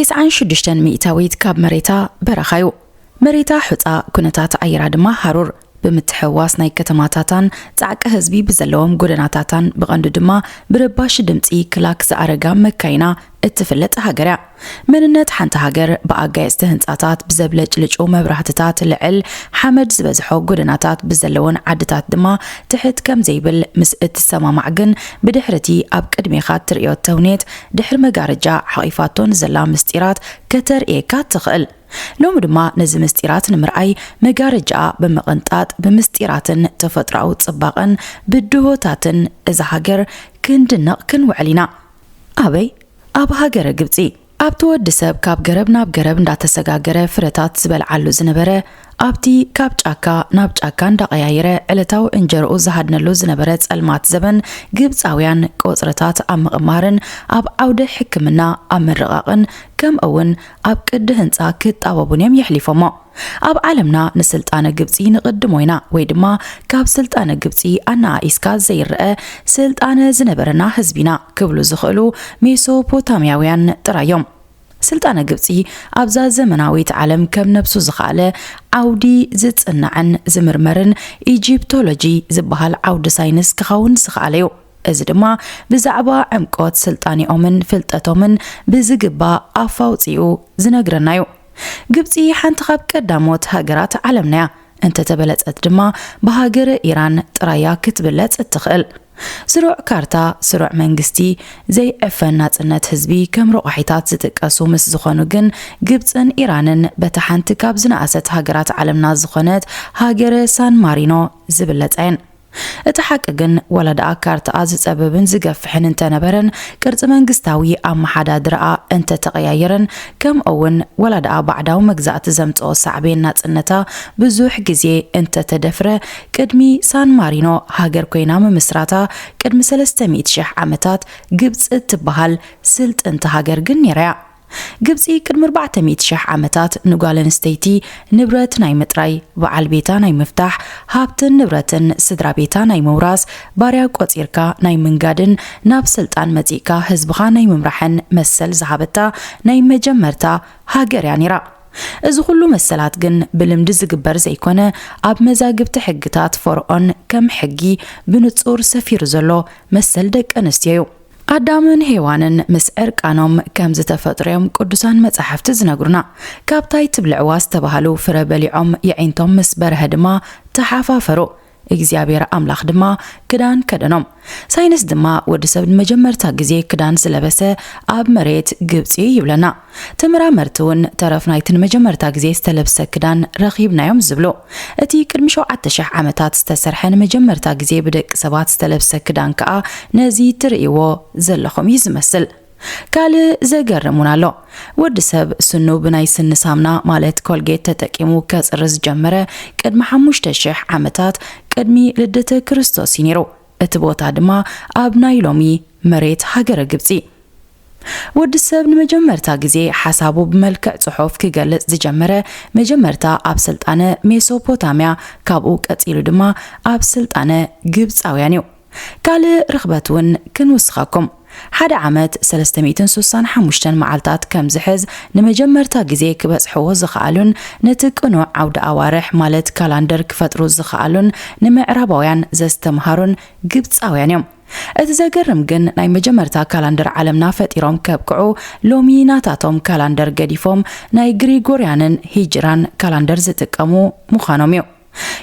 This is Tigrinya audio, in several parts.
ተስዓን ሽዱሽተን ሚእታዊት ካብ መሬታ በረኻ እዩ። መሬታ ሑጻ፣ ኩነታት ኣየራ ድማ ሃሩር። ብምትሕውዋስ ናይ ከተማታታን ጻዕቂ ህዝቢ ብዘለዎም ጎደናታታን፣ ብቐንዱ ድማ ብረባሺ ድምጺ ክላክ ዝኣረጋ መካይና እትፍለጥ ሃገር እያ። መንነት ሓንቲ ሃገር ብኣጋየጽቲ ህንጻታት፣ ብዘብለጭልጩ መብራህትታት፣ ልዕል ሓመድ ዝበዝሖ ጎደናታት ብዘለወን ዓድታት ድማ ትሕት ከም ዘይብል ምስ እትሰማማዕ ግን፣ ብድሕርቲ ኣብ ቅድሜኻ እትርእዮ ተውኔት ድሕሪ መጋረጃ ሓቒፋቶ ንዘላ ምስጢራት ከተርእየካ ትኽእል። ሎሚ ድማ ነዚ ምስጢራት ንምርኣይ መጋረጃኣ ብምቕንጣጥ፣ ብምስጢራትን ተፈጥሮኣዊ ጽባቐን ብድሆታትን እዛ ሃገር ክንድነቕ ክንውዕል ኢና። ኣበይ? ኣብ ሃገረ ግብጺ። ኣብቲ ወዲ ሰብ ካብ ገረብ ናብ ገረብ እንዳተሰጋገረ ፍረታት ዝበልዓሉ ዝነበረ፣ ኣብቲ ካብ ጫካ ናብ ጫካ እንዳቐያየረ ዕለታዊ እንጀርኡ ዝሃድነሉ ዝነበረ ጸልማት ዘበን፣ ግብጻውያን ቆጽርታት ኣብ ምቕማርን ኣብ ዓውደ ሕክምና ኣብ ምርቓቕን፣ ከምኡ እውን ኣብ ቅዲ ህንጻ ክጣበቡን እዮም የሕሊፎሞ። ኣብ ዓለምና ንስልጣነ ግብጺ ንቕድሞ ኢና፣ ወይ ድማ ካብ ስልጣነ ግብጺ ኣነኣኢስካ ዘይረአ ስልጣነ ዝነበረና ህዝቢ ኢና ክብሉ ዝኽእሉ ሜሶፖታምያውያን ጥራይ እዮም። ስልጣነ ግብጺ ኣብዛ ዘመናዊት ዓለም ከም ነብሱ ዝኸኣለ ዓውዲ ዝጽናዕን ዝምርመርን ኢጂፕቶሎጂ ዝበሃል ዓውዲ ሳይንስ ክኸውን ዝኸኣለ እዩ። እዚ ድማ ብዛዕባ ዕምቆት ስልጣኔኦምን ፍልጠቶምን ብዝግባእ ኣፋውጺኡ ዝነግረና እዩ። ግብጺ ሓንቲ ካብ ቀዳሞት ሃገራት ዓለምና እያ። እንተተበለጸት ድማ ብሃገረ ኢራን ጥራያ ክትብለጽ እትኽእል። ስሩዕ ካርታ፣ ስሩዕ መንግስቲ፣ ዘይዕፈን ናጽነት ህዝቢ ከም ረቋሒታት ዝጥቀሱ ምስ ዝኾኑ ግን፣ ግብጽን ኢራንን በታ ሓንቲ ካብ ዝነኣሰት ሃገራት ዓለምና ዝኾነት ሃገረ ሳን ማሪኖ ዝብለጻ እየን። እቲ ሓቂ ግን፣ ዋላ ደኣ ካርታኣ ዝጸብብን ዝገፍሕን እንተነበረን፣ ቅርጺ መንግስታዊ ኣመሓዳድራኣ እንተተቐያየረን፣ ከምኡ እውን ዋላ ደኣ ባዕዳዊ መግዛእቲ ዘምጽኦ ሳዕቤን ናጽነታ ብዙሕ ግዜ እንተተደፍረ፣ ቅድሚ ሳን ማሪኖ ሃገር ኮይና ምምስራታ ቅድሚ ሰለስተ ሚእቲ ሽሕ ዓመታት፣ ግብጺ እትበሃል ስልጥንቲ ሃገር ግን ነይራ እያ። ግብጺ ቅድሚ ኣርባዕተ ሚእቲ ሽሕ ዓመታት ንጓል ኣንስተይቲ ንብረት ናይ ምጥራይ፣ በዓል ቤታ ናይ ምፍታሕ፣ ሃብትን ንብረትን ስድራ ቤታ ናይ ምውራስ፣ ባርያ ቆጺርካ ናይ ምንጋድን ናብ ስልጣን መጺእካ ህዝብኻ ናይ ምምራሕን መሰል ዝሃበታ ናይ መጀመርታ ሃገር እያ ነይራ። እዚ ኩሉ መሰላት ግን ብልምዲ ዝግበር ዘይኮነ፣ ኣብ መዛግብቲ ሕግታት ፈርኦን ከም ሕጊ ብንጹር ሰፊሩ ዘሎ መሰል ደቂ ኣንስትዮ እዩ። ኣዳምን ሄዋንን ምስ ዕርቃኖም ከም ዝተፈጥሩ እዮም ቅዱሳን መጻሕፍቲ ዝነግሩና። ካብታይ ትብልዕዋ ዝተባህሉ ፍረ በሊዖም የዒንቶም ምስ በርሀ ድማ ተሓፋፈሩ። እግዚኣብሔር ኣምላኽ ድማ ክዳን ከደኖም። ሳይንስ ድማ ወዲ ሰብ ንመጀመርታ ግዜ ክዳን ዝለበሰ ኣብ መሬት ግብጺ ይብለና። ተመራመርቲ እውን ተረፍ ናይቲ ንመጀመርታ ግዜ ዝተለብሰ ክዳን ረኺብናዮም ዝብሉ። እቲ ቅድሚ ሸውዓተ ሽሕ ዓመታት ዝተሰርሐ ንመጀመርታ ግዜ ብደቂ ሰባት ዝተለብሰ ክዳን ከኣ ነዚ ትርእይዎ ዘለኹም እዩ ዝመስል። ካልእ ዘገርም እውን ኣሎ። ወዲ ሰብ ስኑ ብናይ ስኒ ሳምና ማለት ኮልጌት ተጠቂሙ ከጽሪ ዝጀመረ ቅድሚ ሓሙሽተ ሽሕ ዓመታት ቅድሚ ልደተ ክርስቶስ እዩ ነይሩ። እቲ ቦታ ድማ ኣብ ናይ ሎሚ መሬት ሃገረ ግብጺ። ወዲ ሰብ ንመጀመርታ ግዜ ሓሳቡ ብመልክዕ ጽሑፍ ክገልጽ ዝጀመረ መጀመርታ ኣብ ስልጣነ ሜሶፖታምያ፣ ካብኡ ቀጺሉ ድማ ኣብ ስልጣነ ግብጻውያን እዩ። ካልእ ርኽበት እውን ክንውስኸኩም። ሓደ ዓመት ሰለስተ ሚእትን ስሳን ሓሙሽተን መዓልታት ከም ዝሕዝ ንመጀመርታ ግዜ ክበጽሕዎ ዝኸኣሉን ነቲ ቅኑዕ ዓውዲ ኣዋርሕ ማለት ካላንደር ክፈጥሩ ዝኸኣሉን ንምዕራባውያን ዘስተምሃሩን ግብጻውያን እዮም። እቲ ዘገርም ግን ናይ መጀመርታ ካላንደር ዓለምና ፈጢሮም ከብቅዑ ሎሚ ናታቶም ካላንደር ገዲፎም ናይ ግሪጎርያንን ሂጅራን ካላንደር ዝጥቀሙ ምዃኖም እዩ።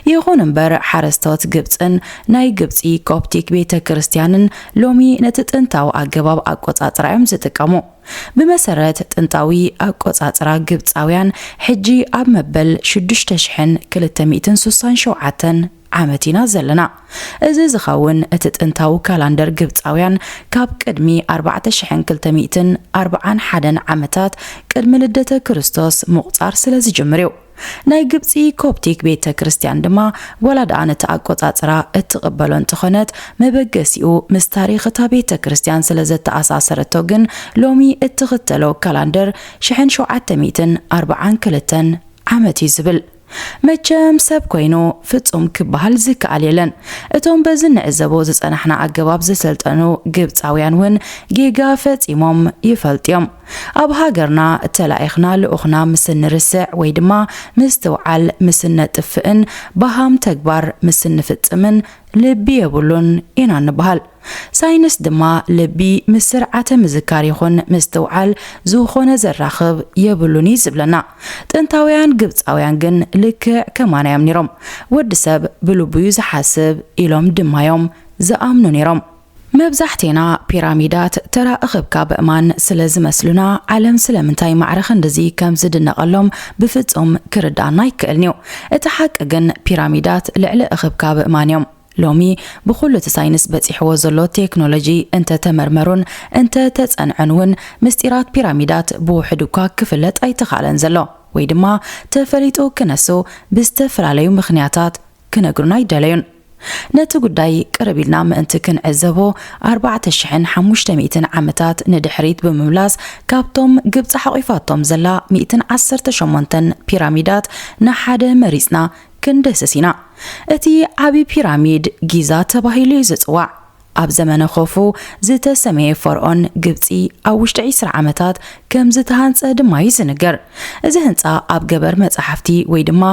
ይኹን እምበር ሓረስቶት ግብጽን ናይ ግብጺ ኮፕቲክ ቤተ ክርስቲያንን ሎሚ ነቲ ጥንታዊ ኣገባብ ኣቆጻጽራ እዮም ዝጥቀሙ። ብመሰረት ጥንታዊ ኣቆጻጽራ ግብጻውያን ሕጂ ኣብ መበል ሽዱሽተ ሽሕን ክልተ ሚእትን ስሳን ሸውዓተን ዓመት ኢና ዘለና። እዚ ዝኸውን እቲ ጥንታዊ ካላንደር ግብጻውያን ካብ ቅድሚ ኣርባዕተ ሽሕን ክልተ ሚእትን ኣርባዓን ሓደን ዓመታት ቅድሚ ልደተ ክርስቶስ ምቑጻር ስለ ዝጅምር እዩ። ናይ ግብጺ ኮፕቲክ ቤተ ክርስቲያን ድማ ዋላ ደኣ ነቲ ኣቆጻጽራ እትቕበሎ እንተኾነት፣ መበገሲኡ ምስ ታሪኽ እታ ቤተ ክርስቲያን ስለ ዘተኣሳሰረቶ ግን ሎሚ እትኽተሎ ካላንደር ሽሕን ሸውዓተ ሚእትን ኣርባዓን ክልተን ዓመት እዩ ዝብል። መቸም ሰብ ኮይኑ ፍጹም ክበሃል ዝከኣል የለን። እቶም በዚ ንዕዘቦ ዝጸናሕና ኣገባብ ዝሰልጠኑ ግብጻውያን እውን ጌጋ ፈጺሞም ይፈልጡ እዮም። ኣብ ሃገርና ተላኢኽና ልኡኽና ምስ እንርስዕ ወይ ድማ ምስትውዓል ምስ እነጥፍእን ብሃም ተግባር ምስ እንፍጽምን ልቢ የብሉን ኢና እንበሃል። ሳይንስ ድማ ልቢ ምስ ስርዓተ ምዝካር ይኹን ምስትውዓል ዝኾነ ዘራኽብ የብሉን እዩ ዝብለና። ጥንታውያን ግብጻውያን ግን ልክዕ ከማና እዮም ነይሮም። ወዲ ሰብ ብልቡ እዩ ዝሓስብ ኢሎም ድማ እዮም ዝኣምኑ ነይሮም። መብዛሕቴና ፒራሚዳት ተራ እኽብካብ እማን ስለ ዝመስሉና፣ ዓለም ስለምንታይ ማዕረ ክንድዚ ከም ዝድነቐሎም ብፍጹም ክርድኣና ኣይክእልን እዩ። እቲ ሓቂ ግን ፒራሚዳት ልዕሊ እኽብካብ እማን እዮም። ሎሚ ብኹሉ እቲ ሳይንስ በጺሕዎ ዘሎ ቴክኖሎጂ እንተተመርመሩን እንተተጸንዑን እውን፣ ምስጢራት ፒራሚዳት ብውሑድ እኳ ክፍለጥ ኣይተኻእለን ዘሎ፣ ወይ ድማ ተፈሊጡ ክነሱ ብዝተፈላለዩ ምኽንያታት ክነግሩና ኣይደለዩን። ነቲ ጉዳይ ቅርብ ኢልና ምእንቲ ክንዕዘቦ፣ ኣርባዕተ ሽሕን ሓሙሽተ ሚእትን ዓመታት ንድሕሪት ብምምላስ፣ ካብቶም ግብጺ ሓቒፋቶም ዘላ ሚእትን ዓሰርተ ሸሞንተን ፒራሚዳት ንሓደ መሪጽና ክንደስስ ኢና። እቲ ዓቢ ፒራሚድ ጊዛ ተባሂሉ እዩ ዝጽዋዕ። ኣብ ዘመነ ኾፉ ዝተሰመየ ፈርኦን ግብጺ ኣብ ውሽጢ ዕስራ ዓመታት ከም ዝተሃንጸ ድማ እዩ ዝንገር። እዚ ህንጻ ኣብ ገበር መጻሕፍቲ ወይ ድማ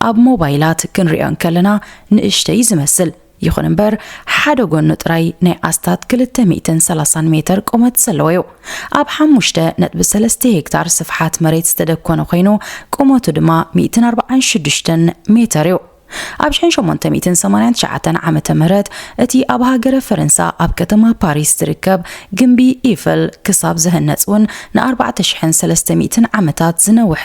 ኣብ ሞባይላት ክንሪኦ እንከለና ንእሽተይ እዩ ዝመስል። ይኹን እምበር፣ ሓደ ጎኑ ጥራይ ናይ ኣስታት ክልተ ሚእትን ሰላሳን ሜተር ቁመት ዘለዎ እዩ። ኣብ ሓሙሽተ ነጥቢ ሰለስተ ሄክታር ስፍሓት መሬት ዝተደኮነ ኮይኑ፣ ቁመቱ ድማ ሚእትን ኣርባዓን ሽዱሽተን ሜተር እዩ። ኣብ ሽሕን ሸሞንተ ሚእትን ሰማንያን ትሽዓተን ዓመተ ምህረት፣ እቲ ኣብ ሃገረ ፈረንሳ ኣብ ከተማ ፓሪስ ዝርከብ ግምቢ ኢፍል ክሳብ ዝህነጽ እውን ንኣርባዕተ ሽሕን ሰለስተ ሚእትን ዓመታት ዝነውሐ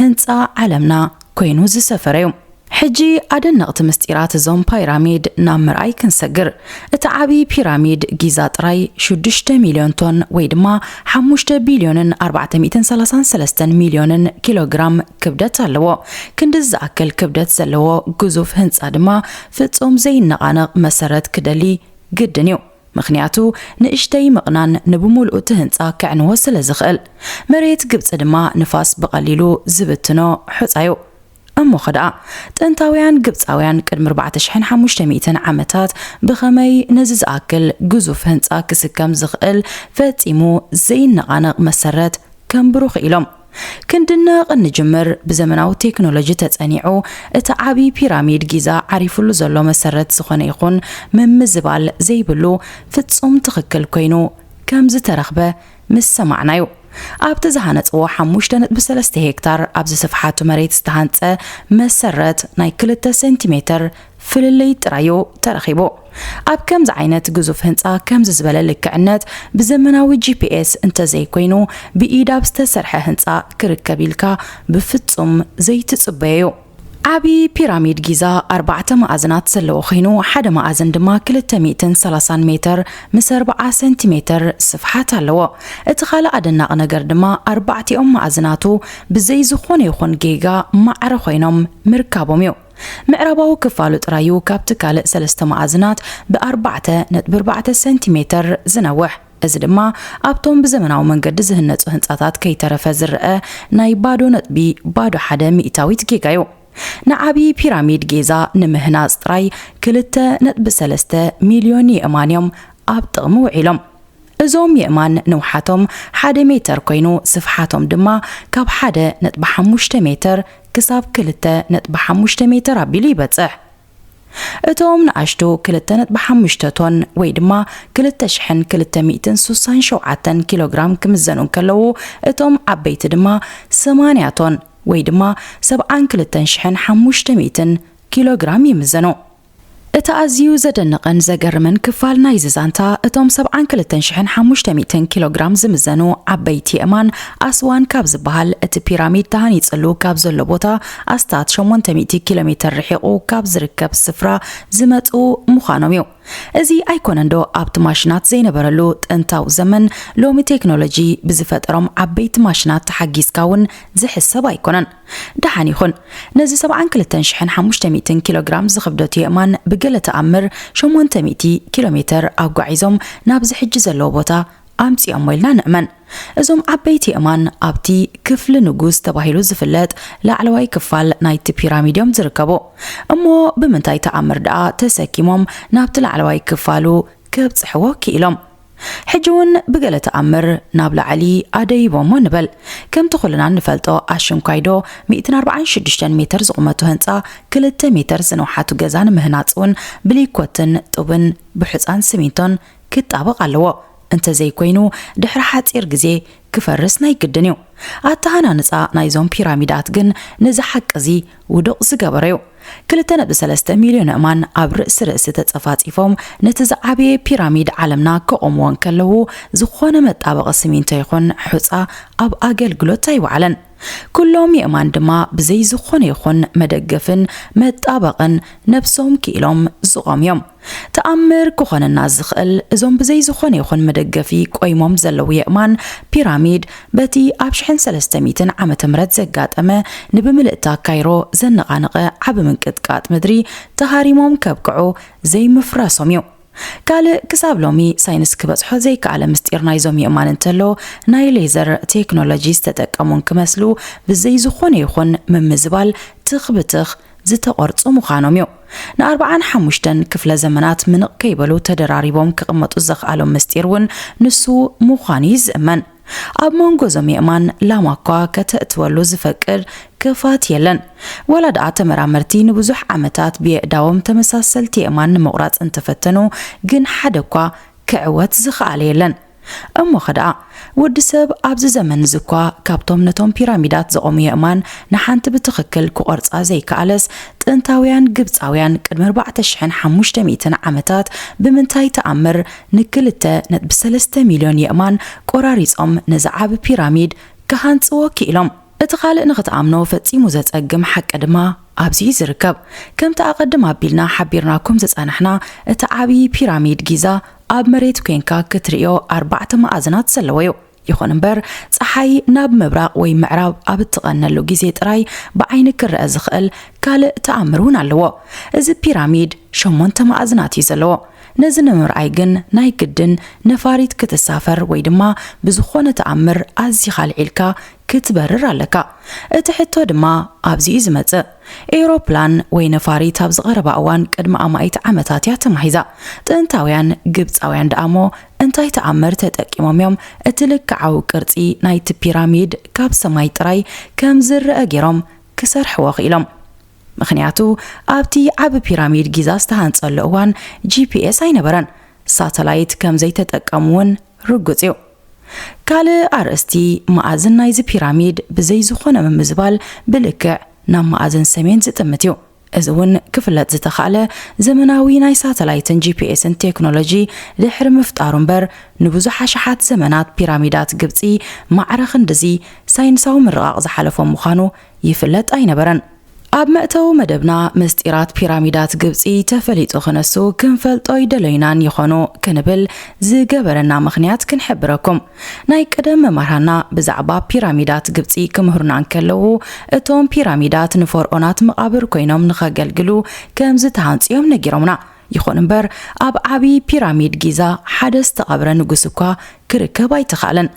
ህንጻ ዓለምና ኮይኑ ዝሰፈረ እዩ። ሕጂ ኣደነቕቲ ምስጢራት እዞም ፒራሚድ ናብ ምርኣይ ክንሰግር። እቲ ዓቢ ፒራሚድ ጊዛ ጥራይ ሽዱሽተ ሚልዮን ቶን ወይ ድማ ሓሙሽተ ቢልዮንን ኣርባዕተ ሚእትን ሰላሳን ሰለስተን ሚልዮንን ኪሎግራም ክብደት ኣለዎ። ክንድዚ ዝኣክል ክብደት ዘለዎ ግዙፍ ህንጻ ድማ ፍጹም ዘይነቓነቕ መሰረት ክደሊ ግድን እዩ። ምኽንያቱ ንእሽተይ ምቕናን ንብምሉኡ እቲ ህንጻ ከዕንዎ ስለ ዝኽእል። መሬት ግብጺ ድማ ንፋስ ብቐሊሉ ዝብትኖ ሑጻ እዩ። እሞ ኸ ደኣ፣ ጥንታውያን ግብጻውያን ቅድሚ ኣርባዕተ ሽሕን ሓሙሽተ ሚእትን ዓመታት ብኸመይ ነዚ ዝኣክል ግዙፍ ህንጻ ክስከም ዝኽእል ፈጺሙ ዘይነቓነቕ መሰረት ከንብሩ ክኢሎም? ክንድነቕ እንጅምር፣ ብዘመናዊ ቴክኖሎጂ ተጸኒዑ፣ እቲ ዓቢ ፒራሚድ ጊዛ ዓሪፉሉ ዘሎ መሰረት ዝኾነ ይኹን ምምዝባል ዘይብሉ ፍጹም ትኽክል ኮይኑ ከም ዝተረኽበ ምስ ሰማዕናዩ። ኣብቲ ዝሃነጽዎ ሓሙሽተ ነጥቢ ሰለስተ ሄክታር ኣብዚ ስፍሓቱ መሬት ዝተሃንጸ መሰረት ናይ ክልተ ሴንቲሜተር ፍልልይ ጥራዩ ተረኺቡ። ኣብ ከምዚ ዓይነት ግዙፍ ህንጻ ከምዚ ዝበለ ልክዕነት ብዘመናዊ ጂ ፒ ኤስ እንተዘይኮይኑ ብኢድ ኣብ ዝተሰርሐ ህንጻ ክርከብ ኢልካ ብፍጹም ዘይትጽበዮ እዩ። ዓቢ ፒራሚድ ጊዛ ኣርባዕተ መኣዝናት ዘለዎ ኮይኑ፣ ሓደ መኣዝን ድማ ክልተ ሚእትን ሰላሳን ሜተር ምስ ኣርብዓ ሴንቲሜተር ስፍሓት ኣለዎ። እቲ ካልእ ኣደናቒ ነገር ድማ ኣርባዕቲኦም መኣዝናቱ ብዘይ ዝኾነ ይኹን ጌጋ ማዕረ ኮይኖም ምርካቦም እዩ። ምዕራባዊ ክፋሉ ጥራዩ ካብቲ ካልእ ሰለስተ መኣዝናት ብኣርባዕተ ነጥቢ ኣርባዕተ ሴንቲሜተር ዝነውሕ። እዚ ድማ ኣብቶም ብዘመናዊ መንገዲ ዝህነጹ ህንጻታት ከይተረፈ ዝረኣ ናይ ባዶ ነጥቢ ባዶ ሓደ ሚእታዊት ጌጋ እዩ። ንዓቢ ፒራሚድ ጊዛ ንምህናጽ ጥራይ ክልተ ነጥቢ ሰለስተ ሚልዮን የእማን እዮም ኣብ ጥቕሚ ውዒሎም። እዞም የእማን ንውሓቶም ሓደ ሜተር ኮይኑ፣ ስፍሓቶም ድማ ካብ ሓደ ነጥቢ ሓሙሽተ ሜተር ክሳብ ክልተ ነጥቢ ሓሙሽተ ሜተር ኣቢሉ ይበጽሕ። እቶም ንኣሽቱ ክልተ ነጥቢ ሓሙሽተ ቶን ወይ ድማ ክልተ ሽሕን ክልተ ሚእትን ስሳን ሸውዓተን ኪሎግራም ክምዘኑ እንከለዉ፣ እቶም ዓበይቲ ድማ ሰማንያ ቶን ወይ ድማ ሰብዓን ክልተን ሽሕን ሓሙሽተ ሚእትን ኪሎግራም ይምዘኑ። እቲ ኣዝዩ ዘደንቕን ዘገርምን ክፋል ናይዚ ዛንታ፣ እቶም ሰብዓን ክልተን ሽሕን ሓሙሽተ ሚእትን ኪሎግራም ዝምዘኑ ዓበይቲ የእማን ኣስዋን ካብ ዝበሃል እቲ ፒራሚድ ተሃኒጽሉ ካብ ዘሎ ቦታ ኣስታት ሸሞንተ ሚእቲ ኪሎ ሜተር ርሒቑ ካብ ዝርከብ ስፍራ ዝመጹ ምዃኖም እዩ። እዚ ኣይኮነንዶ ኣብቲ ማሽናት ዘይነበረሉ ጥንታዊ ዘመን ሎሚ ቴክኖሎጂ ብዝፈጠሮም ዓበይቲ ማሽናት ተሓጊዝካ እውን ዝሕሰብ ኣይኮነን። ደሓን ይኹን፣ ነዚ ሰብዓን ክልተን ሽሕን ሓሙሽተ ሚእትን ኪሎግራም ዝኽብደቱ የእማን ብገለ ተኣምር ሸሞንተ ሚእቲ ኪሎ ሜተር ኣጓዒዞም ናብዚ ሕጂ ዘለዎ ቦታ ኣምጺኦሞ ኢልና ንእመን። እዞም ዓበይቲ የእማን ኣብቲ ክፍሊ ንጉስ ተባሂሉ ዝፍለጥ ላዕለዋይ ክፋል ናይቲ ፒራሚድ እዮም ዝርከቡ። እሞ ብምንታይ ተኣምር ደኣ ተሰኪሞም ናብቲ ላዕለዋይ ክፋሉ ከብጽሕዎ ክኢሎም? ሕጂ እውን ብገለ ተኣምር ናብ ላዕሊ ኣደይቦሞ ንበል። ከምቲ ኩልና እንፈልጦ ኣሽንኳይዶ ሚእትን ኣርባዓን ሽዱሽተን ሜትር ዝቑመቱ ህንጻ፣ ክልተ ሜትር ዝነውሓቱ ገዛ ንምህናጽ እውን ብሊኮትን ጡብን ብሑጻን ስሚንቶን ክጣበቕ ኣለዎ። እንተዘይኮይኑ ድሕሪ ሓጺር ግዜ ክፈርስ ናይ ግድን እዩ። ኣተሃናንጻ ናይዞም ፒራሚዳት ግን ነዚ ሓቂ እዚ ውዱቕ ዝገበሮ እዩ። ክልተ ነጥቢ ሰለስተ ሚልዮን ኣእማን ኣብ ርእሲ ርእሲ ተጸፋጺፎም ነቲ ዝዓበየ ፒራሚድ ዓለምና ከቖምዎ እንከለዉ ዝኾነ መጣበቒ ስሚንቶ ይኹን ሑጻ ኣብ ኣገልግሎት ኣይወዓለን። ኩሎም የእማን ድማ ብዘይ ዝኾነ ይኹን መደገፍን መጣበቕን ነብሶም ክኢሎም ዝቖሙ እዮም። ተኣምር ክኾነና ዝኽእል እዞም ብዘይ ዝኾነ ይኹን መደገፊ ቆይሞም ዘለዉ የእማን ፒራሚድ በቲ ኣብ ሽሕን ሰለስተ ሚእትን ዓመተ ምህረት ዘጋጠመ ንብምልእታ ካይሮ ዘነቓነቐ ዓቢ ምንቅጥቃጥ ምድሪ ተሃሪሞም ከብቅዑ ዘይምፍራሶም እዩ። ካልእ ክሳብ ሎሚ ሳይንስ ክበጽሖ ዘይከኣለ ምስጢር ናይዞም የእማን እንተሎ ናይ ሌዘር ቴክኖሎጂ ዝተጠቀሙ እንክመስሉ ብዘይ ዝኾነ ይኹን ምምዝባል ትኽ ብትኽ ዝተቖርጹ ምዃኖም እዩ። ንኣርባዓን ሓሙሽተን ክፍለ ዘመናት ምንቕ ከይበሉ ተደራሪቦም ክቕመጡ ዘኽኣሎም ምስጢር እውን ንሱ ምዃኑ እዩ ዝእመን። ኣብ መንጎ እዞም የእማን ላማ እኳ ከተእትወሉ ዝፈቅድ ክፋት የለን። ዋላ ደኣ ተመራመርቲ ንብዙሕ ዓመታት ብየእዳዎም ተመሳሰልቲ የእማን ንምቑራጽ እንተፈተኑ ግን ሓደ እኳ ክዕወት ዝኸኣለ የለን። እሞ ኸ ደኣ ወዲ ሰብ ኣብዚ ዘመን እዚ እኳ ካብቶም ነቶም ፒራሚዳት ዘቖሙ የእማን ንሓንቲ ብትኽክል ክቖርጻ ዘይከኣለስ ጥንታውያን ግብጻውያን ቅድሚ ኣርባዕተ ሽሕን ሓሙሽተ ሚእትን ዓመታት ብምንታይ ተኣምር ንክልተ ነጥቢ ሰለስተ ሚልዮን የእማን ቆራሪጾም ነዚ ዓቢ ፒራሚድ ክሃንጽዎ ክኢሎም? እቲ ካልእ ንኽትኣምኖ ፈጺሙ ዘጸግም ሓቂ ድማ ኣብዚ እዩ ዝርከብ። ከምቲ ኣቐድም ኣቢልና ሓቢርናኩም ዝጸናሕና እቲ ዓቢ ፒራሚድ ጊዛ ኣብ መሬት ኮንካ ክትርእዮ ኣርባዕተ መኣዝናት ዘለዎ እዩ። ይኹን እምበር ጸሓይ ናብ ምብራቕ ወይ ምዕራብ ኣብ እትቐነሉ ግዜ ጥራይ ብዓይኒ ክረአ ዝኽእል ካልእ ተኣምር እውን ኣለዎ። እዚ ፒራሚድ ሸሞንተ መኣዝናት እዩ ዘለዎ። ነዚ ንምርኣይ ግን ናይ ግድን ነፋሪት ክትሳፈር ወይ ድማ ብዝኾነ ተኣምር ኣዚኻ ልዒልካ ክትበርር ኣለካ። እቲ ሕቶ ድማ ኣብዚ እዩ ዝመጽእ። ኤውሮፕላን ወይ ነፋሪት ኣብዚ ቀረባ እዋን ቅድሚ ኣማኢት ዓመታት እያ ተማሂዛ። ጥንታውያን ግብጻውያን ደኣሞ እንታይ ተኣምር ተጠቂሞም እዮም እቲ ልክዓዊ ቅርጺ ናይቲ ፒራሚድ ካብ ሰማይ ጥራይ ከም ዝረአ ገይሮም ክሰርሕዎ ክኢሎም? ምኽንያቱ ኣብቲ ዓቢ ፒራሚድ ጊዛ ዝተሃንጸሉ እዋን ጂ ፒ ኤስ ኣይነበረን። ሳተላይት ከም ዘይተጠቀሙ እውን ርጉጽ እዩ። ካልእ ኣርእስቲ፣ መኣዝን ናይዚ ፒራሚድ ብዘይ ዝኾነ ምምዝባል ብልክዕ ናብ መኣዝን ሰሜን ዝጥምት እዩ። እዚ እውን ክፍለጥ ዝተኻእለ ዘመናዊ ናይ ሳተላይትን ጂ ፒ ኤስን ቴክኖሎጂ ድሕሪ ምፍጣሩ እምበር ንብዙሕ ኣሽሓት ዘመናት ፒራሚዳት ግብጺ ማዕረ ክንድዚ ሳይንሳዊ ምርቓቕ ዝሓለፎም ምዃኑ ይፍለጥ ኣይነበረን። ኣብ መእተዊ መደብና ምስጢራት ፒራሚዳት ግብጺ ተፈሊጡ ክነሱ ክንፈልጦ ኣይደለይናን ይኾኑ ክንብል ዝገበረና ምኽንያት ክንሕብረኩም። ናይ ቀደም መማርሃና ብዛዕባ ፒራሚዳት ግብጺ ክምህሩና እንከለዉ፣ እቶም ፒራሚዳት ንፈርኦናት መቓብር ኮይኖም ንኸገልግሉ ከም ዝተሃንጹ እዮም ነጊሮምና። ይኹን እምበር፣ ኣብ ዓቢ ፒራሚድ ጊዛ ሓደ ዝተቐብረ ንጉስ እኳ ክርከብ ኣይተኻእለን።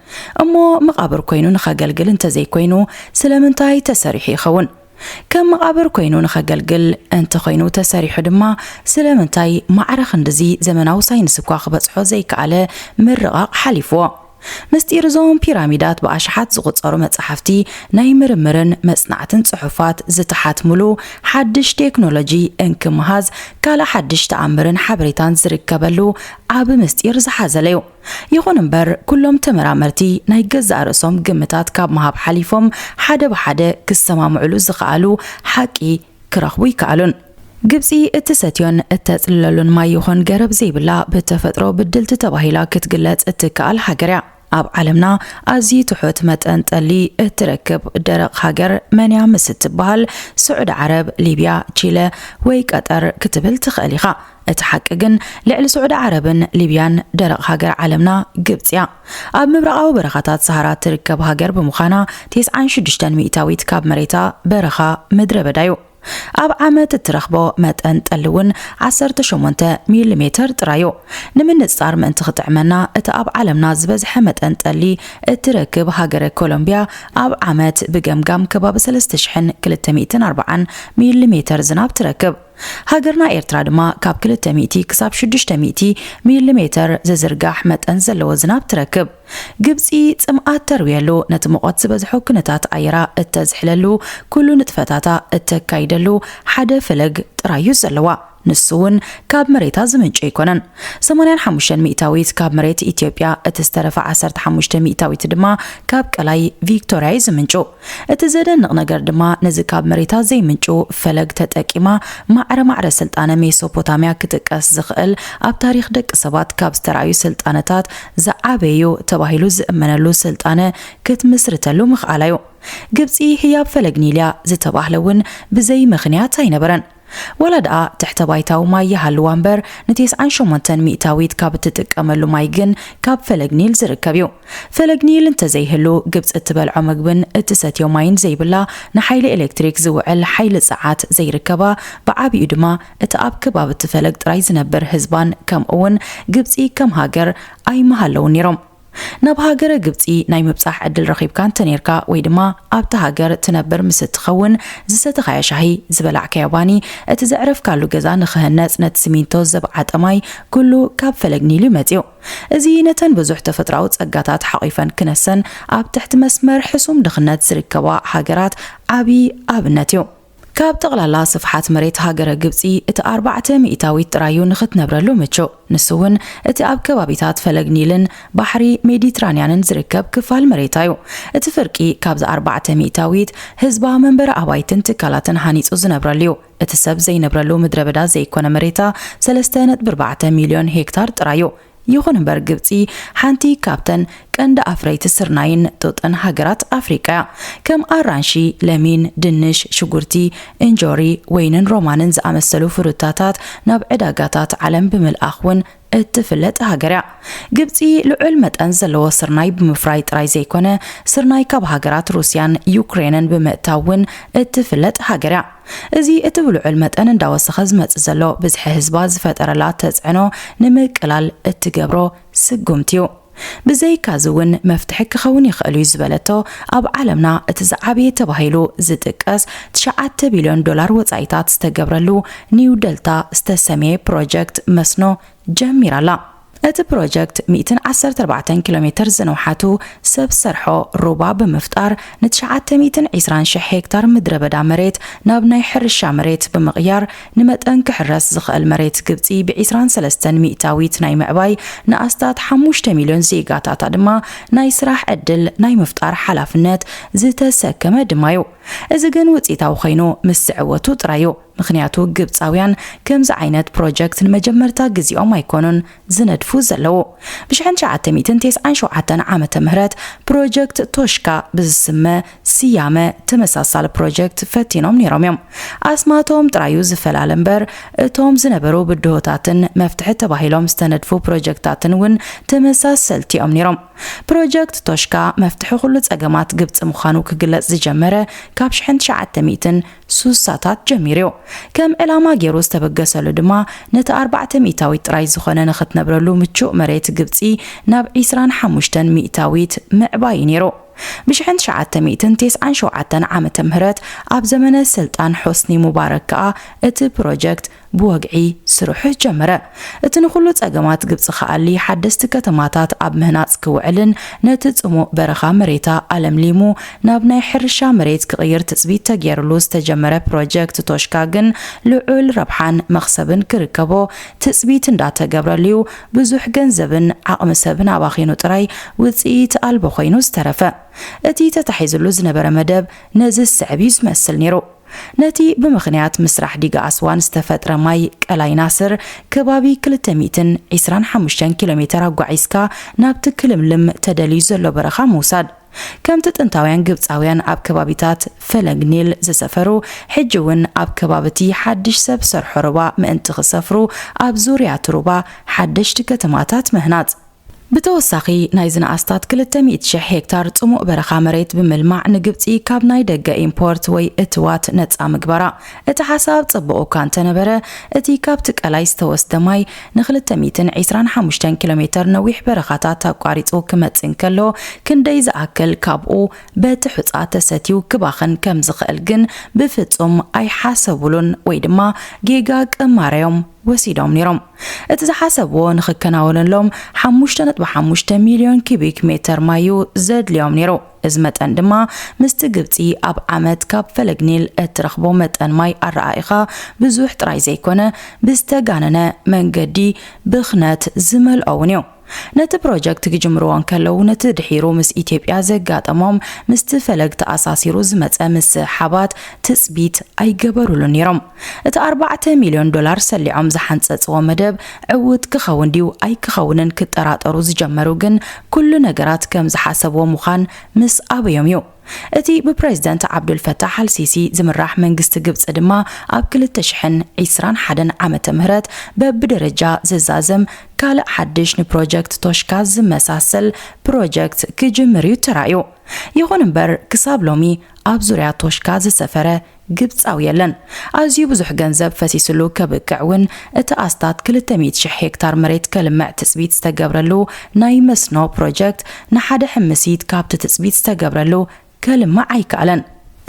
እሞ መቓብር ኮይኑ ንኸገልግል እንተዘይኮይኑ፣ ስለምንታይ ተሰሪሑ ይኸውን? ከም መቓብር ኮይኑ ንኸገልግል እንተኾይኑ ተሰሪሑ ድማ፣ ስለምንታይ ማዕረ ክንድዚ ዘመናዊ ሳይንስ እኳ ክበጽሖ ዘይከኣለ ምርቓቕ ሓሊፍዎ? ምስጢር እዞም ፒራሚዳት ብኣሽሓት ዝቑጸሩ መጻሕፍቲ፣ ናይ ምርምርን መጽናዕትን ጽሑፋት ዝተሓትሙሉ፣ ሓድሽ ቴክኖሎጂ እንክምሃዝ፣ ካልእ ሓድሽ ተኣምርን ሓበሬታን ዝርከበሉ ዓቢ ምስጢር ዝሓዘለ እዩ። ይኹን እምበር፣ ኩሎም ተመራመርቲ ናይ ገዛእ ርእሶም ግምታት ካብ ምሃብ ሓሊፎም፣ ሓደ ብሓደ ክሰማምዕሉ ዝኸኣሉ ሓቂ ክረኽቡ ይከኣሉን። ግብጺ እትሰትዮን እተጽልለሉን ማይ ይኹን ገረብ ዘይብላ፣ ብተፈጥሮ ብድልቲ ተባሂላ ክትግለጽ እትከኣል ሃገር እያ። ኣብ ዓለምና ኣዝዩ ትሑት መጠን ጠሊ እትረክብ ደረቕ ሃገር መን እያ ምስ እትበሃል፣ ስዑዲ ዓረብ፣ ሊብያ፣ ቺለ ወይ ቀጠር ክትብል ትኽእል ኢኻ። እቲ ሓቂ ግን፣ ልዕሊ ስዑዲ ዓረብን ሊብያን ደረቕ ሃገር ዓለምና ግብጺ እያ። ኣብ ምብራቓዊ በረኻታት ሰሃራ ትርከብ ሃገር ብምዃና፣ ተስዓን ሽዱሽተን ሚእታዊት ካብ መሬታ በረኻ ምድረ በዳ እዩ። ኣብ ዓመት እትረኽቦ መጠን ጠሊ እውን ዓሰርተ ሸሞንተ ሚሊሜተር ጥራይ እዩ። ንምንጽጻር ምእንቲ ክጥዕመና፣ እቲ ኣብ ዓለምና ዝበዝሐ መጠን ጠሊ እትረክብ ሃገረ ኮሎምብያ ኣብ ዓመት ብገምጋም ከባቢ ሰለስተ ሽሕን ክልተ ሚእትን ኣርባዓን ሚሊሜተር ዝናብ ትረክብ። ሃገርና ኤርትራ ድማ ካብ ክልተ ሚእቲ ክሳብ ሽዱሽተ ሚእቲ ሚሊሜተር ዝዝርጋሕ መጠን ዘለዎ ዝናብ ትረክብ። ግብጺ ጽምኣት ተርብየሉ፣ ነቲ ሙቐት ዝበዝሖ ኩነታት ኣየራ እተዝሕለሉ፣ ኩሉ ንጥፈታታ እተካይደሉ ሓደ ፈለግ ጥራዩ ዘለዋ። ንሱ እውን ካብ መሬታ ዝምንጩ ኣይኮነን። ሰማንያን ሓሙሽተን ሚእታዊት ካብ መሬት ኢትዮጵያ፣ እቲ ዝተረፈ ዓሰርተ ሓሙሽተ ሚእታዊት ድማ ካብ ቀላይ ቪክቶርያ እዩ ዝምንጩ። እቲ ዘደንቕ ነገር ድማ፣ ነዚ ካብ መሬታ ዘይምንጩ ፈለግ ተጠቂማ ማዕረ ማዕረ ስልጣነ ሜሶፖታምያ ክጥቀስ ዝኽእል፣ ኣብ ታሪኽ ደቂ ሰባት ካብ ዝተራእዩ ስልጣነታት ዝዓበዩ ተባሂሉ ዝእመነሉ ስልጣነ ክትምስርተሉ ምኽኣላ እዩ። ግብጺ ህያብ ፈለግ ኒል እያ ዝተባህለ እውን ብዘይ ምኽንያት ኣይነበረን። ዋላ ደኣ ትሕተ ባይታዊ ማይ ይሃልዋ እምበር፣ ንተስዓን ሸሞንተን ሚእታዊት ካብ እትጥቀመሉ ማይ ግን ካብ ፈለግ ኒል ዝርከብ እዩ። ፈለግ ኒል እንተዘይህሉ፣ ግብጺ እትበልዖ መግብን እትሰትዮ ማይን ዘይብላ፣ ንሓይሊ ኤሌክትሪክ ዝውዕል ሓይሊ ጸዓት ዘይርከባ፣ ብዓቢኡ ድማ እቲ ኣብ ከባቢ እቲ ፈለግ ጥራይ ዝነብር ህዝባን፣ ከምኡውን ግብጺ ከም ሃገር ኣይምሃለውን ነይሮም። ናብ ሃገረ ግብጺ ናይ ምብጻሕ ዕድል ረኺብካ እንተኔርካ፣ ወይ ድማ ኣብታ ሃገር ትነብር ምስ እትኸውን፣ ዝሰተኻዮ ሻሂ፣ ዝበላዕካዮ ባኒ፣ እቲ ዘዕረፍካሉ ገዛ ንኽህነጽ ነቲ ሲሚንቶ ዘብዓጠ ማይ፣ ኩሉ ካብ ፈለግ ኒል እዩ መጺኡ። እዚ ነተን ብዙሕ ተፈጥሮኣዊ ጸጋታት ሓቒፈን ክነሰን ኣብ ትሕቲ መስመር ሕሱም ድኽነት ዝርከባ ሃገራት ዓቢ ኣብነት እዩ። ካብ ጠቕላላ ስፍሓት መሬት ሃገረ ግብጺ እቲ ኣርባዕተ ሚእታዊት ጥራዩ ንኽትነብረሉ ምቹእ። ንሱ እውን እቲ ኣብ ከባቢታት ፈለግ ኒልን ባሕሪ ሜዲትራንያንን ዝርከብ ክፋል መሬታ እዩ። እቲ ፍርቂ ካብዚ ኣርባዕተ ሚእታዊት ህዝባ መንበሪ ኣባይትን ትካላትን ሃኒጹ ዝነብረሉ እዩ። እቲ ሰብ ዘይነብረሉ ምድረ በዳ ዘይኮነ መሬታ ሰለስተ ነጥቢ ኣርባዕተ ሚልዮን ሄክታር ጥራዩ። ይኹን እምበር ግብጺ ሓንቲ ካብተን ቀንዲ ኣፍረይቲ ስርናይን ጡጥን ሃገራት ኣፍሪቃ እያ። ከም ኣራንሺ፣ ለሚን፣ ድንሽ፣ ሽጉርቲ፣ እንጆሪ፣ ወይንን ሮማንን ዝኣመሰሉ ፍሩታታት ናብ ዕዳጋታት ዓለም ብምልኣኽ እውን እትፍለጥ ሃገር እያ። ግብጺ ልዑል መጠን ዘለዎ ስርናይ ብምፍራይ ጥራይ ዘይኮነ፣ ስርናይ ካብ ሃገራት ሩስያን ዩክሬንን ብምእታው እውን እትፍለጥ ሃገር እያ። እዚ እቲ ብልዑል መጠን እንዳወሰኸ ዝመጽእ ዘሎ ብዝሒ ህዝባ ዝፈጠረላ ተጽዕኖ ንምቅላል እትገብሮ ስጉምቲ እዩ። ብዘይካዚ እውን መፍትሒ ክኸውን ይኽእል እዩ ዝበለቶ፣ ኣብ ዓለምና እቲ ዝዓበየ ተባሂሉ ዝጥቀስ ትሽዓተ ቢልዮን ዶላር ወጻኢታት ዝተገብረሉ ኒው ደልታ ዝተሰምየ ፕሮጀክት መስኖ ጀሚራ ኣላ። እቲ ፕሮጀክት ሚእትን ዓሰርተ ኣርባዕተን ኪሎ ሜተር ዝንውሓቱ ሰብ ሰርሖ ሩባ ብምፍጣር፣ ንትሽዓተ ሚእትን ዕስራን ሽሕ ሄክታር ምድረ በዳ መሬት ናብ ናይ ሕርሻ መሬት ብምቕያር፣ ንመጠን ክሕረስ ዝኽእል መሬት ግብጺ ብዒስራን ሰለስተን ሚእታዊት ናይ ምዕባይ፣ ንኣስታት ሓሙሽተ ሚልዮን ዜጋታታ ድማ ናይ ስራሕ ዕድል ናይ ምፍጣር ሓላፍነት ዝተሰከመ ድማ እዩ። እዚ ግን ውጽኢታዊ ኮይኑ ምስ ዝዕወቱ ጥራይ እዩ። ምኽንያቱ ግብጻውያን ከምዚ ዓይነት ፕሮጀክት ንመጀመርታ ግዜኦም ኣይኮኑን ዝነድፉ ዘለዉ። ብሽሕን ትሽዓተ ሚእትን ተስዓን ሸውዓተን ዓመተ ምህረት ፕሮጀክት ቶሽካ ብዝስመ ስያመ ተመሳሳሊ ፕሮጀክት ፈቲኖም ነይሮም እዮም። ኣስማቶም ጥራዩ ዝፈላለ እምበር፣ እቶም ዝነበሩ ብድሆታትን መፍትሒ ተባሂሎም ዝተነድፉ ፕሮጀክታትን እውን ተመሳሰልቲ እዮም ነይሮም። ፕሮጀክት ቶሽካ መፍትሒ ኩሉ ጸገማት ግብጺ ምዃኑ ክግለጽ ዝጀመረ ካብ ሽሕን ትሽዓተ ሚእትን ሱሳታት ጀሚሩ እዩ። ከም ዕላማ ገይሩ ዝተበገሰሉ ድማ ነቲ ኣርባዕተ ሚእታዊት ጥራይ ዝኾነ ንኽትነብረሉ ምቹእ መሬት ግብጺ ናብ ዒስራን ሓሙሽተን ሚእታዊት ምዕባይ እዩ ነይሩ። ብሽሕን ትሽዓተ ሚእትን ተስዓን ሸውዓተን ዓመተ ምህረት ኣብ ዘመነ ስልጣን ሑስኒ ሙባረክ ከኣ እቲ ፕሮጀክት ብወግዒ ስርሑ ጀመረ። እቲ ንኹሉ ጸገማት ግብጺ ክኣሊ፣ ሓደስቲ ከተማታት ኣብ ምህናጽ ክውዕልን ነቲ ጽሙእ በረኻ መሬታ ኣለምሊሙ ናብ ናይ ሕርሻ መሬት ክቕይር ትጽቢት ተገይርሉ ዝተጀመረ ፕሮጀክት ቶሽካ ግን ልዑል ረብሓን መኽሰብን ክርከቦ ትጽቢት እንዳተገብረሉ'ዩ ብዙሕ ገንዘብን ዓቕሚ ሰብን ኣባኺኑ ጥራይ ውጽኢት ኣልቦ ኮይኑ ዝተረፈ። እቲ ተታሒዝሉ ዝነበረ መደብ ነዚ ዝስዕብ እዩ ዝመስል ነይሩ። ነቲ ብምኽንያት ምስራሕ ዲጋ ኣስዋን ዝተፈጥረ ማይ ቀላይ ናስር ከባቢ ክልተ ሚእትን ዕስራን ሓሙሽተን ኪሎ ሜተር ኣጓዒዝካ ናብቲ ክልምልም ተደልዩ ዘሎ በረኻ ምውሳድ። ከምቲ ጥንታውያን ግብጻውያን ኣብ ከባቢታት ፈለግ ኒል ዝሰፈሩ፣ ሕጂ እውን ኣብ ከባቢ እቲ ሓድሽ ሰብ ሰርሖ ሩባ ምእንቲ ክሰፍሩ ኣብ ዙርያ እቲ ሩባ ሓደሽቲ ከተማታት ምህናጽ። ብተወሳኺ፣ ናይዚ ንኣስታት ክልተ ሚእቲ ሽሕ ሄክታር ጽሙእ በረኻ መሬት ብምልማዕ ንግብጺ ካብ ናይ ደገ ኢምፖርት ወይ እትዋት ነጻ ምግባራ። እቲ ሓሳብ ጽቡቕ እኳ እንተነበረ፣ እቲ ካብቲ ቀላይ ዝተወስደ ማይ ን ክልተ ሚእትን ዕስራን ሓሙሽተን ኪሎ ሜተር ነዊሕ በረኻታት ኣቋሪጹ ክመጽእ እንከሎ፣ ክንደይ ዝኣክል ካብኡ በቲ ሑጻ ተሰትዩ ክባኽን ከም ዝኽእል ግን ብፍጹም ኣይሓሰቡሉን ወይ ድማ ጌጋ ቅማረዮም ወሲዶም ነይሮም። እቲ ዝሓሰብዎ ንኽከናወነሎም ሓሙሽተ ነጥቢ ሓሙሽተ ሚልዮን ኪቢክ ሜተር ማይ እዩ ዘድልዮም ነይሩ። እዚ መጠን ድማ ምስቲ ግብጺ ኣብ ዓመት ካብ ፈለግ ኒል እትረኽቦ መጠን ማይ ኣረኣኢኻ ብዙሕ ጥራይ ዘይኮነ፣ ብዝተጋነነ መንገዲ ብኽነት ዝመልኦ እውን እዩ። ነቲ ፕሮጀክት ክጅምርዎ እንከለዉ፣ ነቲ ድሒሩ ምስ ኢትዮጵያ ዘጋጠሞም ምስቲ ፈለግ ተኣሳሲሩ ዝመጸ ምስሕሓባት ትጽቢት ኣይገበሩሉን ነይሮም። እቲ ኣርባዕተ ሚልዮን ዶላር ሰሊዖም ዝሓንጸጽዎ መደብ ዕዉት ክኸውን ድዩ ኣይክኸውንን ክጠራጠሩ ዝጀመሩ ግን፣ ኩሉ ነገራት ከም ዝሓሰብዎ ምዃን ምስ ኣበዮም እዩ። እቲ ብፕሬዝደንት ዓብዱልፈታሕ ኣልሲሲ ዝምራሕ መንግስቲ ግብጺ ድማ ኣብ ክልተ ሽሕን ዕስራን ሓደን ዓመተ ምህረት በብደረጃ ዝዛዘም ካልእ ሓድሽ ንፕሮጀክት ቶሽካ ዝመሳሰል ፕሮጀክት ክጅምር እዩ ተራእዩ። ይኹን እምበር ክሳብ ሎሚ ኣብ ዙርያ ቶሽካ ዝሰፈረ ግብጻዊ የለን። ኣዝዩ ብዙሕ ገንዘብ ፈሲስሉ ከብቅዕ እውን እቲ ኣስታት ክልተ ሚእቲ ሽሕ ሄክታር መሬት ከልምዕ ትጽቢት ዝተገብረሉ ናይ መስኖ ፕሮጀክት ንሓደ ሕምሲት ካብቲ ትጽቢት ዝተገብረሉ ከልምዕ ኣይከኣለን።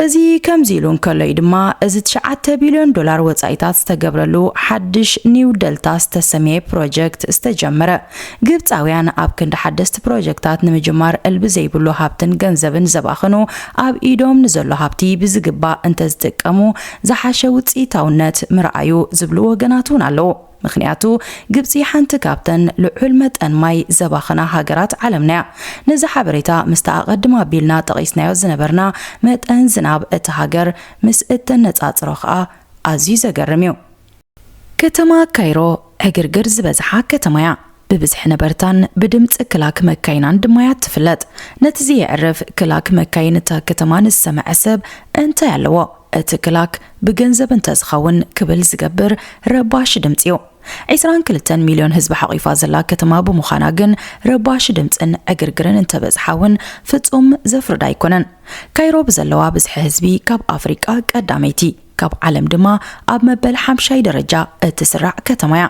እዚ ከምዚ ኢሉ እንከሎ እዩ ድማ እዚ ትሽዓተ ቢልዮን ዶላር ወጻኢታት ዝተገብረሉ ሓድሽ ኒው ደልታ ዝተሰምየ ፕሮጀክት ዝተጀመረ። ግብጻውያን ኣብ ክንዲ ሓደስቲ ፕሮጀክታት ንምጅማር እልቢ ዘይብሉ ሃብትን ገንዘብን ዘባኽኑ፣ ኣብ ኢዶም ንዘሎ ሃብቲ ብዝግባእ እንተዝጥቀሙ ዝሓሸ ውጽኢታውነት ምርኣዩ ዝብሉ ወገናት እውን ኣለዉ። ምኽንያቱ ግብጺ ሓንቲ ካብተን ልዑል መጠን ማይ ዘባኽና ሃገራት ዓለምና እያ። ነዚ ሓበሬታ ምስቲ ኣቐድም ኣቢልና ጠቒስናዮ ዝነበርና መጠን ዝናብ እታ ሃገር ምስ እተነጻጽሮ ከኣ ኣዝዩ ዘገርም እዩ። ከተማ ካይሮ ዕግርግር ዝበዝሓ ከተማ እያ። ብብዝሒ ነበርታን ብድምጺ ክላክ መካይናን ድማ እያ ትፍለጥ። ነቲ ዘየዕርፍ ክላክ መካይን እታ ከተማ ንዝሰምዐ ሰብ እንታይ ኣለዎ? እቲ ክላክ ብገንዘብ እንተዝኸውን ክብል ዝገብር ረባሺ ድምጺ እዩ። ዕስራን ክልተን ሚልዮን ህዝቢ ሓቒፋ ዘላ ከተማ ብምዃና ግን ረባሺ ድምጽን ዕግርግርን እንተበዝሓ እውን ፍጹም ዘፍርድ ኣይኮነን። ካይሮ ብዘለዋ ብዝሒ ህዝቢ ካብ ኣፍሪቃ ቀዳመይቲ፣ ካብ ዓለም ድማ ኣብ መበል ሓምሻይ ደረጃ እትስራዕ ከተማ እያ።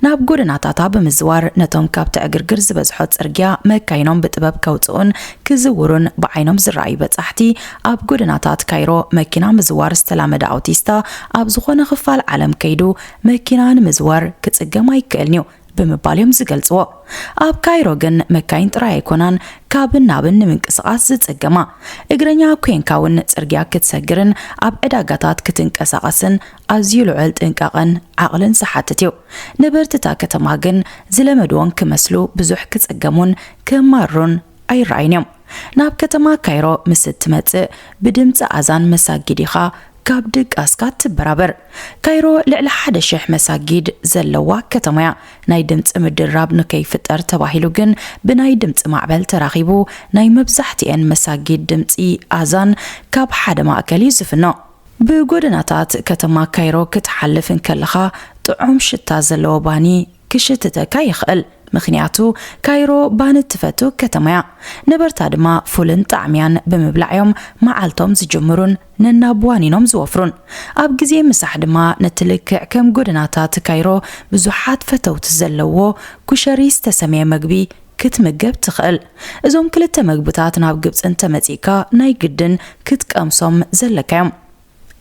ናብ ጎደናታታ ብምዝዋር ነቶም ካብቲ ዕግርግር ዝበዝሖ ጽርግያ መካይኖም ብጥበብ ከውጽኡን ክዝውሩን ብዓይኖም ዝረኣዩ በጻሕቲ ኣብ ጎደናታት ካይሮ መኪና ምዝዋር ዝተላመደ ኣውቲስታ ኣብ ዝኾነ ክፋል ዓለም ከይዱ መኪና ንምዝዋር ክጽገም ኣይክእልን እዩ ብምባል እዮም ዝገልጽዎ። ኣብ ካይሮ ግን መካይን ጥራይ ኣይኮናን ካብን ናብን ንምንቅስቓስ ዝጽገማ። እግረኛ ኮይንካ እውን ጽርግያ ክትሰግርን ኣብ ዕዳጋታት ክትንቀሳቐስን ኣዝዩ ልዑል ጥንቃቐን ዓቕልን ዝሓትት እዩ። ነበርቲ እታ ከተማ ግን ዝለመድዎን ክመስሉ ብዙሕ ክጽገሙን ክማሩን ኣይረኣዩን እዮም። ናብ ከተማ ካይሮ ምስ እትመጽእ ብድምጺ ኣዛን መሳጊድ ኢኻ ካብ ድቃስካ ትበራበር። ካይሮ ልዕሊ ሓደ ሽሕ መሳጊድ ዘለዋ ከተማ እያ። ናይ ድምጺ ምድርራብ ንከይፍጠር ተባሂሉ ግን ብናይ ድምጺ ማዕበል ተራኺቡ ናይ መብዛሕትኤን መሳጊድ ድምጺ ኣዛን ካብ ሓደ ማእከል እዩ ዝፍኖ። ብጎደናታት ከተማ ካይሮ ክትሓልፍ እንከለኻ ጥዑም ሽታ ዘለዎ ባኒ ክሽትተካ ይኽእል። ምኽንያቱ ካይሮ ባኒ እትፈቱ ከተማ እያ። ነበርታ ድማ ፉልን ጣዕምያን ብምብላዕ እዮም መዓልቶም ዝጅምሩን ነናብ ዋኒኖም ዝወፍሩን። ኣብ ግዜ ምሳሕ ድማ ነቲ ልክዕ ከም ጎደናታት ካይሮ ብዙሓት ፈተውቲ ዘለዎ ኩሸሪ ዝተሰምየ መግቢ ክትምገብ ትኽእል። እዞም ክልተ መግብታት ናብ ግብጺ እንተመጺእካ ናይ ግድን ክትቀምሶም ዘለካ እዮም።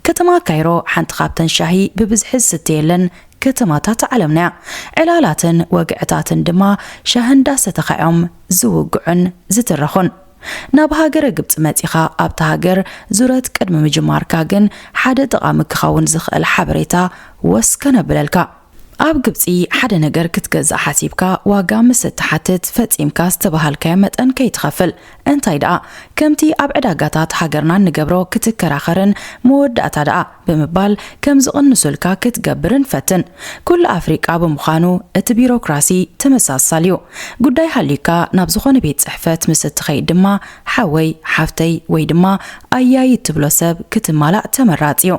ከተማ ካይሮ ሓንቲ ካብተን ሻሂ ብብዝሒ ዝስተየለን ከተማታት ዓለምና እያ። ዕላላትን ወግዕታትን ድማ ሻሂ እንዳሰተኻ እዮም ዝውግዑን ዝትረኹን። ናብ ሃገረ ግብጺ መጺኻ ኣብታ ሃገር ዙረት ቅድሚ ምጅማርካ ግን ሓደ ጠቓሚ ክኸውን ዝኽእል ሓበሬታ ወስ ከነብለልካ። ኣብ ግብጺ ሓደ ነገር ክትገዝእ ሓሲብካ ዋጋ ምስ እትሓትት ፈጺምካ ዝተባሃልካዮ መጠን ከይትኸፍል፣ እንታይ ደኣ ከምቲ ኣብ ዕዳጋታት ሃገርና እንገብሮ ክትከራኸርን መወዳእታ ደኣ ብምባል ከም ዝቕንሱልካ ክትገብርን ፈትን። ኩሉ ኣፍሪቃ ብምዃኑ እቲ ቢሮክራሲ ተመሳሳሊ እዩ። ጉዳይ ሃልዩካ ናብ ዝኾነ ቤት ጽሕፈት ምስ እትኸይድ ድማ ሓወይ፣ ሓፍተይ ወይ ድማ ኣያይ እትብሎ ሰብ ክትማላእ ተመራጺ እዩ።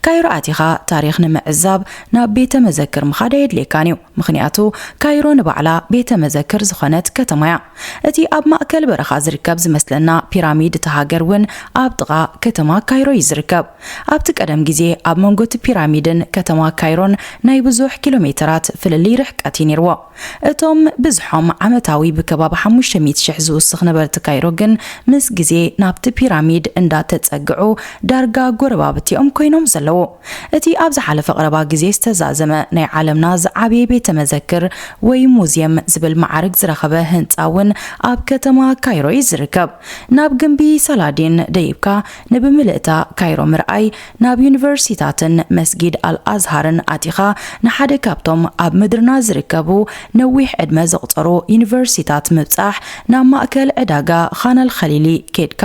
ካይሮ ኣቲኻ ታሪኽ ንምዕዛብ ናብ ቤተ መዘክር ምኻድ ኣየድልየካን እዩ፣ ምኽንያቱ ካይሮ ንባዕላ ቤተ መዘክር ዝኾነት ከተማ እያ። እቲ ኣብ ማእከል በረኻ ዝርከብ ዝመስለና ፒራሚድ እታ ሃገር እውን ኣብ ጥቓ ከተማ ካይሮ እዩ ዝርከብ። ኣብቲ ቀደም ግዜ ኣብ መንጎ እቲ ፒራሚድን ከተማ ካይሮን ናይ ብዙሕ ኪሎ ሜተራት ፍልልይ ርሕቀት እዩ ነይርዎ። እቶም ብዝሖም ዓመታዊ ብከባቢ ሓሙሽተ ሚእቲ ሽሕ ዝውስኽ ነበርቲ ካይሮ ግን ምስ ግዜ ናብቲ ፒራሚድ እንዳተጸግዑ ዳርጋ ጎረባብቲኦም ኮይኖም ዘለዉ። እቲ ኣብ ዝሓለፈ ቀረባ ግዜ ዝተዛዘመ ናይ ዓለምና ዝዓበየ ቤተ መዘክር ወይ ሙዝየም ዝብል መዓርግ ዝረኸበ ህንጻ እውን ኣብ ከተማ ካይሮ እዩ ዝርከብ። ናብ ግምቢ ሳላዲን ደይብካ ንብምልእታ ካይሮ ምርኣይ፣ ናብ ዩኒቨርሲታትን መስጊድ ኣልኣዝሃርን ኣቲኻ ንሓደ ካብቶም ኣብ ምድርና ዝርከቡ ነዊሕ ዕድመ ዘቑጸሩ ዩኒቨርሲታት ምብጻሕ፣ ናብ ማእከል ዕዳጋ ኻናል ኸሊሊ ኬድካ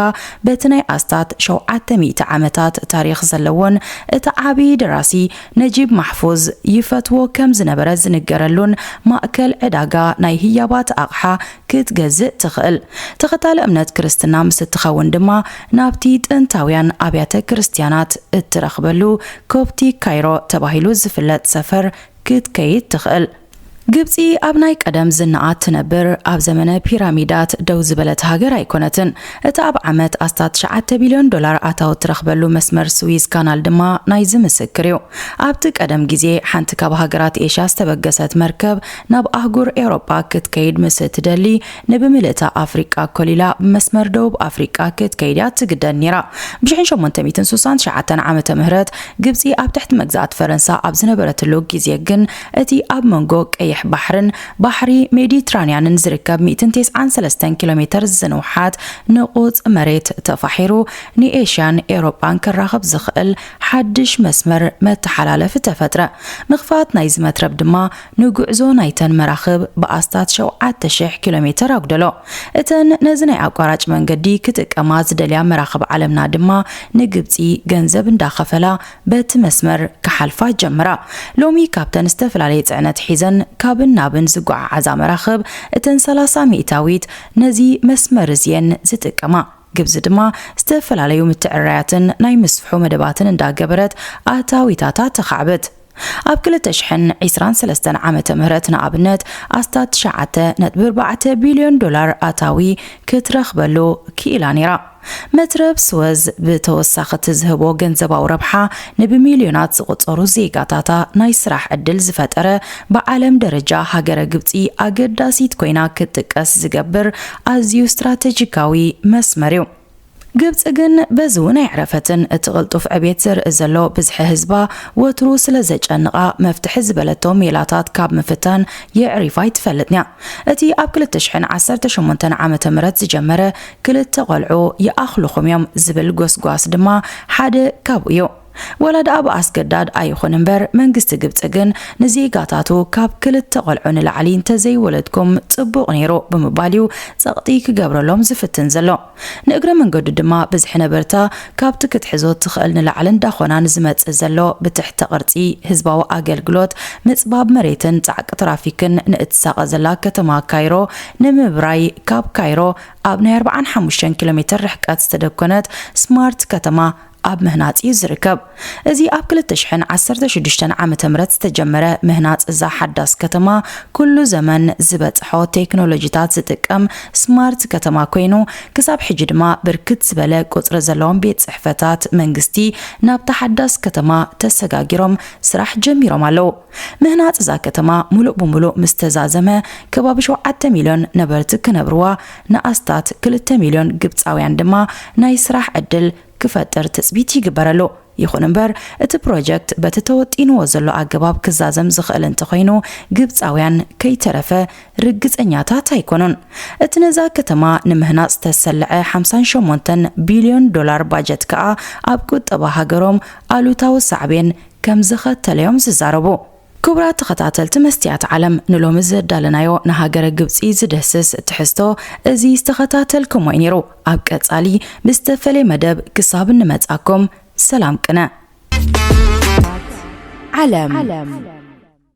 በቲ ናይ ኣስታት ሸውዓተ ሚእቲ ዓመታት ታሪኽ ዘለዎን እቲ ዓቢ ደራሲ ነጂብ ማሕፉዝ ይፈትዎ ከም ዝነበረ ዝንገረሉን ማእከል ዕዳጋ ናይ ህያባት ኣቕሓ ክትገዝእ ትኽእል። ተኸታሊ እምነት ክርስትና ምስ እትኸውን ድማ ናብቲ ጥንታውያን ኣብያተ ክርስትያናት እትረኽበሉ ኮፕቲክ ካይሮ ተባሂሉ ዝፍለጥ ሰፈር ክትከይድ ትኽእል። ግብጺ ኣብ ናይ ቀደም ዝናኣ ትነብር፣ ኣብ ዘመነ ፒራሚዳት ደው ዝበለት ሃገር ኣይኮነትን። እቲ ኣብ ዓመት ኣስታት ትሽዓተ ቢልዮን ዶላር ኣታዊ እትረኽበሉ መስመር ስዊዝ ካናል ድማ ናይዚ ምስክር እዩ። ኣብቲ ቀደም ግዜ ሓንቲ ካብ ሃገራት ኤሽያ ዝተበገሰት መርከብ ናብ ኣህጉር ኤውሮጳ ክትከይድ ምስ እትደሊ፣ ንብምልእታ ኣፍሪቃ ኮሊላ ብመስመር ደቡብ ኣፍሪቃ ክትከይድ እያ ትግደድ ነይራ። ብ ሸሞንተ ሚእትን ስሳን ትሽዓተን ዓመተ ምህረት ግብጺ ኣብ ትሕቲ መግዛእቲ ፈረንሳ ኣብ ዝነበረትሉ ግዜ ግን፣ እቲ ኣብ መንጎ ቀይሕ ባሕርን ባሕሪ ሜዲትራንያንን ዝርከብ ሚእትን ተስዓን ሰለስተን ኪሎ ሜተር ዝንውሓት ንቑጽ መሬት ተፋሒሩ፣ ንኤሽያን ኤውሮጳን ከራኽብ ዝኽእል ሓድሽ መስመር መተሓላለፊ ተፈጥረ። ምኽፋት ናይዚ መትረብ ድማ ንጉዕዞ ናይተን መራኽብ ብኣስታት ሸውዓተ ሽሕ ኪሎ ሜተር ኣጉደሎ። እተን ነዚ ናይ ኣቋራጭ መንገዲ ክጥቀማ ዝደልያ መራኽብ ዓለምና ድማ ንግብጺ ገንዘብ እንዳኸፈላ በቲ መስመር ክሓልፋ ጀምራ። ሎሚ ካብተን ዝተፈላለየ ጽዕነት ሒዘን ካብን ናብን ዝጓዓዓዛ መራኽብ እተን ሰላሳ ሚእታዊት ነዚ መስመር እዚየን ዝጥቀማ። ግብጺ ድማ ዝተፈላለዩ ምትዕርራያትን ናይ ምስፍሑ መደባትን እንዳገበረት ኣታዊታታ ተኻዕብት። ኣብ ክልተ ሽሕን ዕስራን ሰለስተን ዓመተ ምህረት ንኣብነት ኣስታት ትሽዓተ ነጥቢ ኣርባዕተ ቢልዮን ዶላር ኣታዊ ክትረኽበሉ ክኢላ ነይራ። መትረብ ስወዝ ብተወሳኺ እቲ ዝህቦ ገንዘባዊ ረብሓ ንብሚልዮናት ዝቑጸሩ ዜጋታታ ናይ ስራሕ ዕድል ዝፈጠረ፣ ብዓለም ደረጃ ሃገረ ግብጺ ኣገዳሲት ኮይና ክትጥቀስ ዝገብር ኣዝዩ ስትራተጂካዊ መስመር እዩ። ግብጺ ግን በዚ እውን ኣየዕረፈትን። እቲ ቅልጡፍ ዕቤት ዘርኢ ዘሎ ብዝሒ ህዝባ ወትሩ ስለ ዘጨንቓ፣ መፍትሒ ዝበለቶ ሜላታት ካብ ምፍታን የዕሪፋ ኣይትፈልጥን እያ። እቲ ኣብ ክልተ ሽሕን ዓሰርተ ሸሞንተን ዓመተ ምህረት ዝጀመረ ክልተ ቆልዑ ይኣኽሉኹም እዮም ዝብል ጎስጓስ ድማ ሓደ ካብኡ እዩ። ወላ ደኣ ብኣስገዳድ ኣይኹን እምበር፣ መንግስቲ ግብጺ ግን ንዜጋታቱ ካብ ክልተ ቆልዑ ንላዕሊ እንተዘይወለድኩም ጽቡቕ ነይሩ ብምባል እዩ ጸቕጢ ክገብረሎም ዝፍትን ዘሎ። ንእግረ መንገዱ ድማ ብዝሒ ነበርታ ካብቲ ክትሕዞ ትኽእል ንላዕሊ እንዳኾና ንዝመጽእ ዘሎ ብትሕተ ቅርጺ ህዝባዊ ኣገልግሎት፣ ምጽባብ መሬትን ጻዕቂ ትራፊክን ንእትሳቐ ዘላ ከተማ ካይሮ ንምብራይ፣ ካብ ካይሮ ኣብ ናይ ኣርባዓን ሓሙሽተን ኪሎ ሜተር ርሕቀት ዝተደኮነት ስማርት ከተማ ኣብ ምህናጽ እዩ ዝርከብ። እዚ ኣብ ክልተ ሽሕን ዓሰርተ ሽዱሽተን ዓመተ ምህረት ዝተጀመረ ምህናጽ እዛ ሓዳስ ከተማ፣ ኩሉ ዘመን ዝበጽሖ ቴክኖሎጂታት ዝጥቀም ስማርት ከተማ ኮይኑ፣ ክሳብ ሕጂ ድማ ብርክት ዝበለ ቁጽሪ ዘለዎም ቤት ጽሕፈታት መንግስቲ ናብታ ሓዳስ ከተማ ተሰጋጊሮም ስራሕ ጀሚሮም ኣለዉ። ምህናጽ እዛ ከተማ ሙሉእ ብሙሉእ ምስ ተዛዘመ፣ ከባቢ ሸውዓተ ሚልዮን ነበርቲ ክነብርዋ፣ ንኣስታት ክልተ ሚልዮን ግብጻውያን ድማ ናይ ስራሕ ዕድል ክፈጥር ትጽቢት ይግበረሉ። ይኹን እምበር፣ እቲ ፕሮጀክት በቲ ተወጢንዎ ዘሎ ኣገባብ ክዛዘም ዝኽእል እንተኾይኑ፣ ግብጻውያን ከይተረፈ ርግጸኛታት ኣይኮኑን። እቲ ነዛ ከተማ ንምህናጽ ዝተሰልዐ ሓምሳን ሸሞንተን ቢልዮን ዶላር ባጀት ከኣ ኣብ ቁጠባ ሃገሮም ኣሉታዊ ሳዕቤን ከም ዘኸተለዮም ዝዛረቡ። ክቡራት ተኸታተልቲ መስትያት ዓለም፣ ንሎሚ ዘዳለናዮ ንሃገረ ግብጺ ዝድህስስ ትሕዝቶ እዚ ዝተኸታተልኩሞ እዩ ነይሩ። ኣብ ቀጻሊ ብዝተፈለየ መደብ ክሳብ እንመጻኩም፣ ሰላም ቅነ። ዓለም።